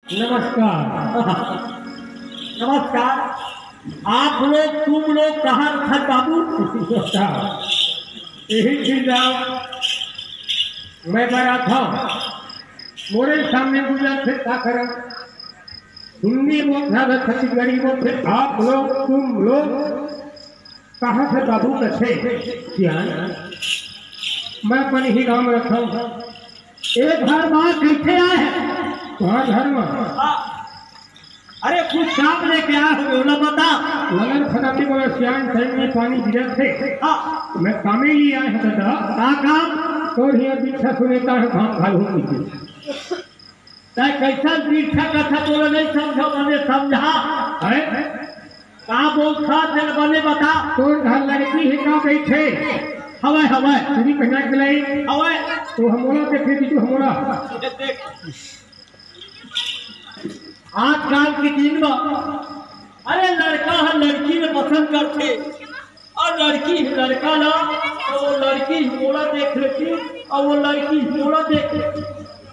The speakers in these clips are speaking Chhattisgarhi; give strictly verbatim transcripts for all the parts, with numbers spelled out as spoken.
नमस्कार। नमस्कार। आप लोग, तुम लोग कहाँ रखत बाबू? यही चीज मैं बड़ा था, मोरे सामने गुजर थे का करन? हिंदी बोलता था, छत्तीसगढ़ी बोलते, आप लोग, तुम लोग कहाँ से बाबू कथे? सियान, मैं अपन ही गांव में रखा हूँ। एक घर माँ कैसे आए हैं? तुम्हारे घर में। हाँ। अरे कुछ काम लेके आए हो, बोला बता। लगन खत्म नहीं बोला, सियान टाइम में पानी गिरा थे। हाँ। मैं कामे लिए आए हैं दादा। का काम? तो ही अब दीक्षा सुनेता है, भांग घाल हूँ पीछे। तै कैसन दीक्षा कथा तोला नहीं समझो, मने समझा। है? का बोलथा, तेल बने बता। तोर घर लड़की है का बैठे? हवय, हवय। चूड़ी पहना के लाई। हवय। तो हमोला देखे दीजू, हमोला। ये देख। आजकल के दिन में, अरे लड़का ह लड़की में पसंद करथे, और लड़की ह लड़का ला, तो वो लड़की ह मोला देख लेती, और वो लड़की ह मोला देख लेती।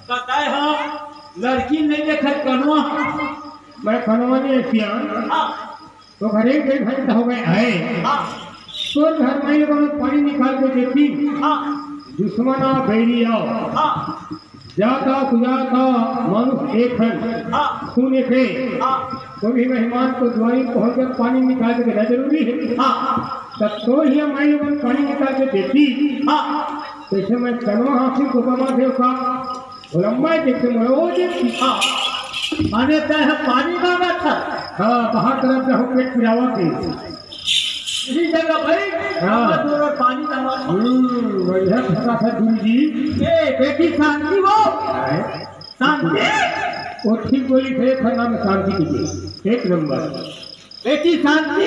बताए हा, लड़की नहीं देखे, कनवा। मैं कनवा नहीं सियान। हाँ। तो घर एक डेढ़ घंटा हो गए है। हाँ। तोर घर माई लोगन पानी निकाल के देती। हाँ। दुश्मन आ, बैरी आओ। हाँ। जाता सुजाता मानुष एक हन। हाँ। खून एक है। हाँ। कोई भी मेहमान को द्वारी पहुंच कर पानी निकाल के देना जरूरी है। हाँ। तब तो ही माई लोगन पानी निकाल के देती। हाँ। जैसे मैं कनवा हाथी को बमा देव का लंबाई देखते मोला वो देखती। हाँ। माने तय ह पानी मांगत ह। हाँ, बाहर तरफ जाहूँ पेट पिरावत हे। इही जगह भाई, हाँ। हम तोर पानी मांगत ह। हम्म, बढ़िया फंसा था गुरु जी। ए, बेटी शांति वो। है। शांति। वो ठीक बोली थे, फरना में शांति कीजिए। एक नंबर। बेटी शांति।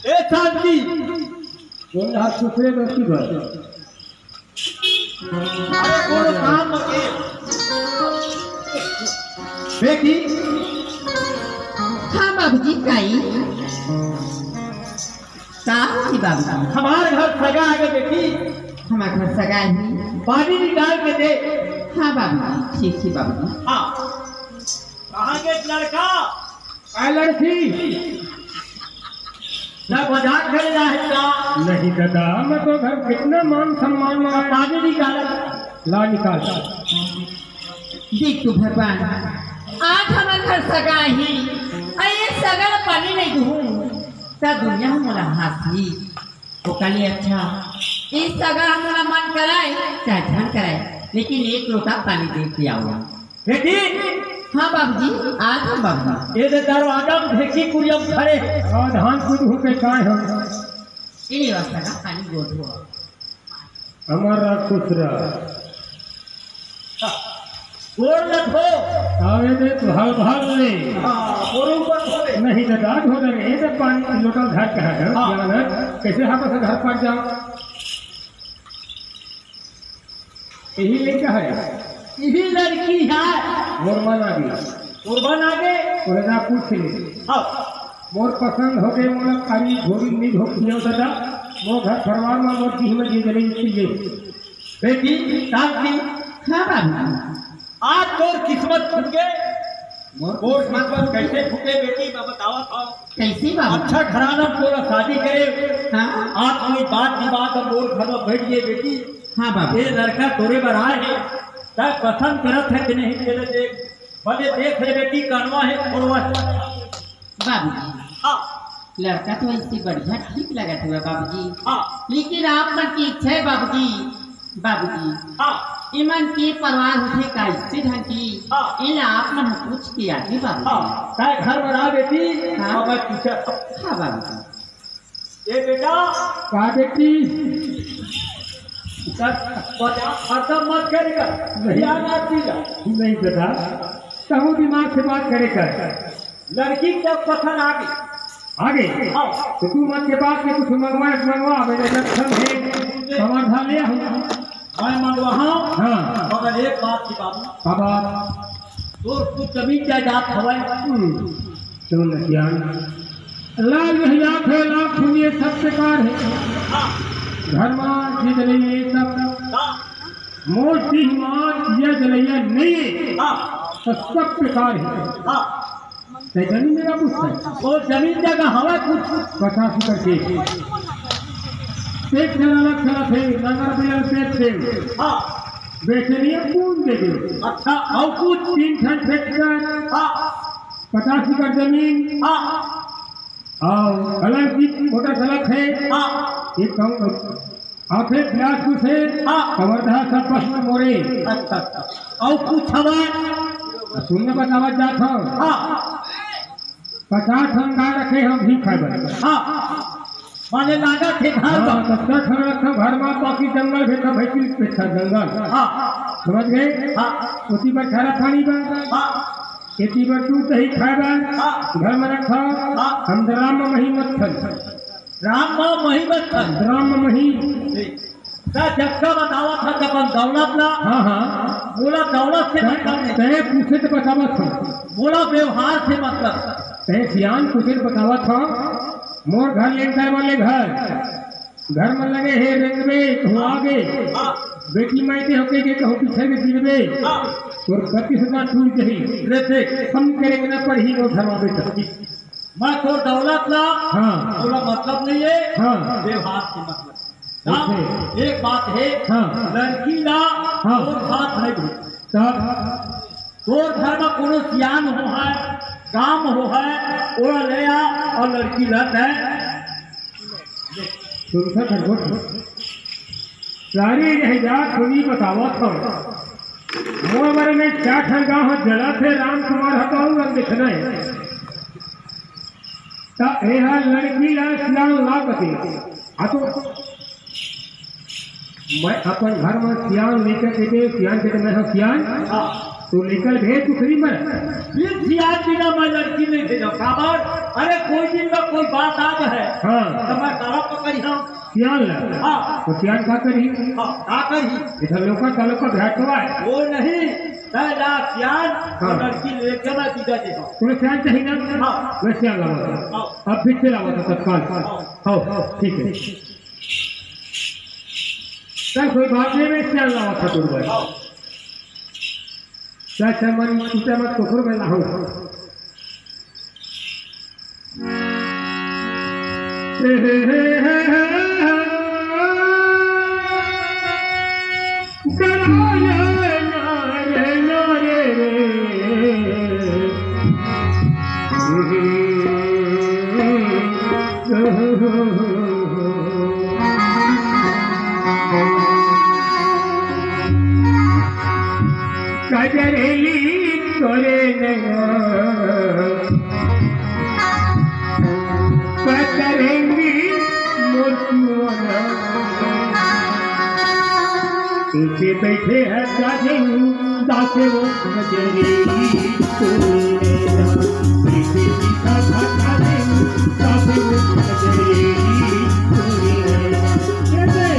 ए शांति। बोल रहा सुसरे दोस्ती भर। अरे कोनो काम मत कर। बेटी। हाँ बाबूजी, काई? का होही बाबूजी? हमार घर सगा आगे बेटी। हमार घर सगा ही। पानी निकाल के दे। हाँ बाबूजी, ठीक ही बाबूजी। हाँ। कहाँ के लड़का? काय लड़की? ना मजाक करे जाहे का? नहीं दादा, मैं तो घर कितना मान सम्मान में ना पानी निकाला। ला निकाल। देख तो भगवान, आज हमर घर सगा ही, अउ ये सगा ला पानी नहीं दूँ, त दुनिया मोला हाँसही। ओकर ले अच्छा, ये सगा मोला मन कराए, चाहे झन कराए, लेकिन एक लोटा पानी दे के आवा। बेटी। हाँ बाबूजी, आ गए बाबूजी। ये दे तारो आदम ढेकी कुरियम खड़े। हाँ, धान कूद हो के काय हम। ये ले बस ना पानी गोद हो। हमारा खुश रहा। गोर लग हो। आवे दे तो हल भाग ले। हाँ, गोर ऊपर हो ले। नहीं तो दाद हो जाएगा। ये तो पानी लोटा घर का है। हाँ। जाना है। कैसे हाथों से घर पर जाओ? यही लड़का है। यही लड़की है। मोर मन आ गया। मोर मन आ गए। तोरे ना पूछ ले। हाँ। मोर पसंद हो गए, मोला खाली घोड़ी नहीं हो पियो दादा। मोर घर परिवार में मोर जी में जी जले चाहिए। बेटी, शांति। हाँ बाबू। आज तोर किस्मत फूट गए। मोर मोर किस्मत कैसे फूटे बेटी, मैं बतावा था। कैसे बाबू? अच्छा घराना तोरा शादी करे। हाँ। आज कोई बात विवाद अब मोर घर में बैठ गए बेटी। हाँ बाबू। ये लड़का तोरे बर आए है, तब पसंद करत है कि नहीं, तेरे देख, भले देख ले बेटी, कनवा है, खोड़वा है। बाबूजी। हाँ। लड़का तो ऐसे बढ़िया ठीक लगत हुआ बाबूजी। हाँ। लेकिन आप मन की इच्छा है बाबूजी, बाबूजी। हाँ। इमन के परवार होथे कैसे ढंग की? हाँ। इला आप मन पूछ के आगे बाबूजी। हाँ। तय घर में रहा बेटी, हाँ। अब मैं पूछा। हाँ बाबूजी। ए बेटा। का बेटी? सर, बजा, खत्म मत करेगा। नहीं। ध्यान रख दीजिए। नहीं बेटा, कहूँ दिमाग से बात करे कर। लड़की के पसंद आ गई। आ गई? हाँ। तो तू मन के बात में कुछ मंगवा, मंगवा, मेरे लक्षण है, समाधान ले आऊँ। मैं मंगवा हूँ। हाँ। मगर एक बात की बाबू। का बात? तो कुछ जमीन जायदाद हवाई। हम्म, सुन ज्ञान। लाल नहीं याद है, लाख सुनिए सब बेकार है। हाँ। घर में ये जले ये सब। हाँ। मोटी माँ ये जलैया नहीं है। हाँ। तो सब बेकार है। हाँ। ते जमीन जगह पूछता है। वो जमीन जगह हवा कुछ। पचास एकड़ के। एक जना लग चला थे, नगर बिलन पेट से। हाँ। बेचनी है, पून दे दे। अच्छा, और कुछ? तीन ठन ट्रैक्टर। हाँ। पचास एकड़ जमीन। हाँ। और कलर की मोटरसाइकिल है। हाँ। एक काम, आखिर बिलासपुर से हाँ। कवर्धा सब प्रश्न मोरे। अच्छा, अच्छा। और कुछ हवा? सुनने बतावत जात हूँ। हाँ। पचास ठन गाय रखे हम भी खाए बर। हाँ। माने लागत है घर हाँ, का। सत्तर ठन रखा घर में, बाकी जंगल भेटा भैंसी पेछा जंगल। हाँ। समझ गए? हाँ। ओती बर खारा पानी बा। हाँ। खेती बर दूध दही खाए बर। हाँ। घर में रखा। हाँ। हम राम मही मत खन। राम मही मत खन। राम मही। का जक्का बतावा था अपन दौलत ला। हाँ, हाँ। बोला दौलत से तय, मतलब नहीं। तय पूछे तो बतावा था। बोला व्यवहार से मतलब। तय सियान पूछे तो बतावा था। मोर घर लेन जाए वाले घर। घर में लगे हे रेंगवे, कहूँ आगे। हाँ। बेटी मायके होके के कहूँ पीछे में गिरवे। हाँ। तोर बत्तीस हजार टूट गई। रे देख। हम करेंगे ना पढ़ी वो धर्मा बेटा। मैं तोर दौलत ला, हाँ। बोला मतलब नहीं है, हाँ। व्यवहार से मतलब। हाँ, अच्छा। एक बात है, हाँ। लड़की ला हाँ। तोर साथ नहीं भेज। तब? तोर घर में कोनो सियान हो है, काम हो है, ओला ले आ और लड़की ला तय। सुनता खरगोश। सारी रह जा, सुनी बतावत हूँ। मोर बारे में चार ठन गाँव ह जलत हे, राम कुमार ह तो अउ रंग देखना है। त एहा लड़की ला सियान ला कथे। आ तो मैं अपन घर में सियान लेकर के दे, सियान के दे, मैं ह सियान, हाँ। तो लेकर भेज टुकड़ी में। फिर सियान बिना मैं लड़की नहीं भेजा। काबर? अरे कोई दिन में कोई बात आ जाए, हाँ। तो मैं काला पकड़ी हूँ। सियान ला? हाँ। तो सियान का करही? हाँ, का करही? इधर लोका का लोका भेंटवा है। वो नहीं, तय ला सियान, हाँ। और लड़की लेके मैं दीदा दे दूँ। तोरे सियान चाहिए ना? हाँ। मैं सियान लावा था। हाँ। अब फिर से लावा था तत्काल। हाँ। हाँ, ठीक है। चल, कोई बात नहीं, मैं सियान लावा था तोरे भाई। हाँ। चल, चल, मन टूटे मत, कुकुर में लाहूं। कजरेली तोरे नैना, कतरेंगी मोतियों ना। पीछे बैठे हैं साजन, दासे वो कजरेली तोरे नैना। पीछे पीछा था साजन, दासे वो कजरेली तोरे नैना। कैसे?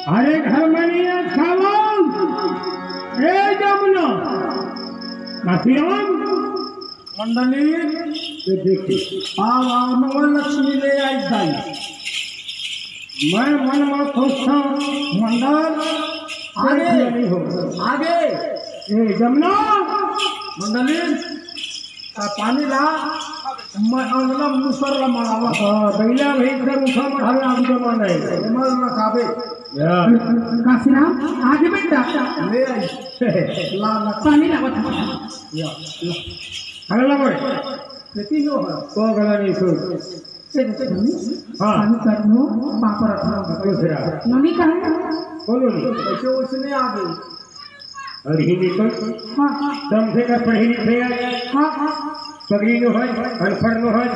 अरे घर में नहीं है, खावा। ए जमुना, काशिराम। मंडली। ये देखिए। आवा, आवा, मंगल लक्ष्मी ले आई दाई। मैं मन में सोचता हूँ, मंडल, आगे। नहीं हो। आगे। ए जमुना। मंडली। आ, पानी ला, मैं अंगना मुसर ला मड़ावा। हाँ, बैला भैंस का मुसर मड़ावे आगू जमाना है। एमन ना खाबे। या। काशीराम, आगे बेटा। ले आई। ला, ला। पानी लावा था। या, या। अगला बोल। खेती जो है। को अगला नहीं सुन। तेरे से हाँ। पानी कर लो, पापड़ रख लो। दूसरा। नोनी कहाँ है? बोलो नहीं। कैसे उसने आ गई? अरे ही निकल। हाँ, हाँ। कम से कम पढ़े लिखे है। हाँ, हाँ। पगड़ी नो है, अनपढ़ नो है।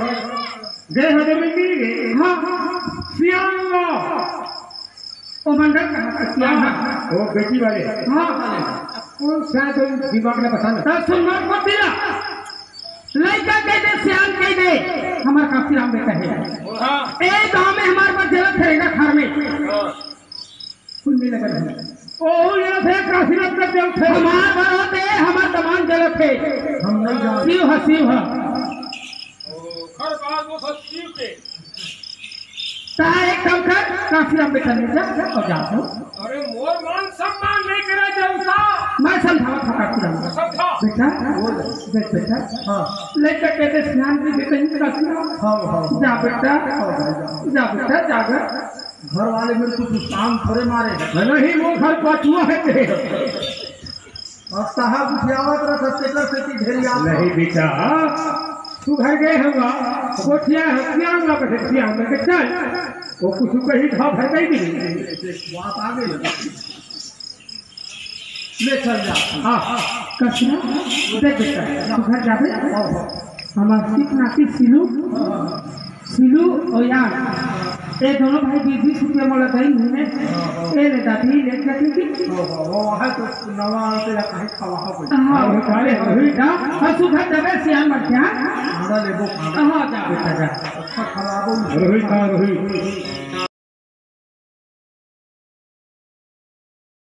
गए हजर में मिल गए। हाँ, हाँ। सियान लो। ओ मंडल कहाँ का सियान है? वो बेटी वाले। हाँ। कौन सा तो दिमाग में पता नहीं। तो सुन मत, मत दिला। लइका कह दे, सियान कह दे, हमार काशीराम बेटा है। हाँ। ए गांव में हमार पर जलत है ना घर में। हाँ। कुंडी लगल है। ओ, ये थे काशीराम का जलत है। हमार बरोत है, हमार तमान जलत है। हम नहीं जानते। शिव है, शिव है। ओ, हर बात वो सब शिव के। ता एक काम कर, काशीराम बेटा ले जा, जा और जा तो। अरे मोर मान सम्मान नहीं करा जाऊंगा। मैं समझावा था काशीराम। समझा। बेटा, बोल। देख बेटा। हाँ। लेकर के दे स्नान भी बेटा ही काशीराम। हाँ, हाँ। जा बेटा। हाँ, भाई, जा। जा बेटा, जागर। घर वाले मेरे को कुछ काम थोड़े मारे हैं। नहीं, वो घर पाछुआ है तेरे। अब साहब उठियावत रहत, तेकर से की ढेरिया। नहीं बेटा, तू घर गए होगा, गोठिया है, सियान ला बैठे, सियान में के चल। वो कुछ कही था, घर गई भी नहीं। बात आ गई। ले चल जा। हाँ, हाँ। कसिया, देख बेटा, तू घर जाबे। हाँ, हाँ। हमार सिख नाती सिलू, सिलू और यार, ये दोनों भाई बीस बीस रुपया मोला दई महीने। ए ले दादी, ले के तू की। वो, वो, वो है तो नवा आते या कहीं खवा हो गई। हाँ, वो काले, वही का। हाँ, सुधा तबे सियान मत जा। खाना लेबो, खाना। हाँ, जा बेटा, जा। अच्छा, खराब हो। रोहित, हाँ, रोहित।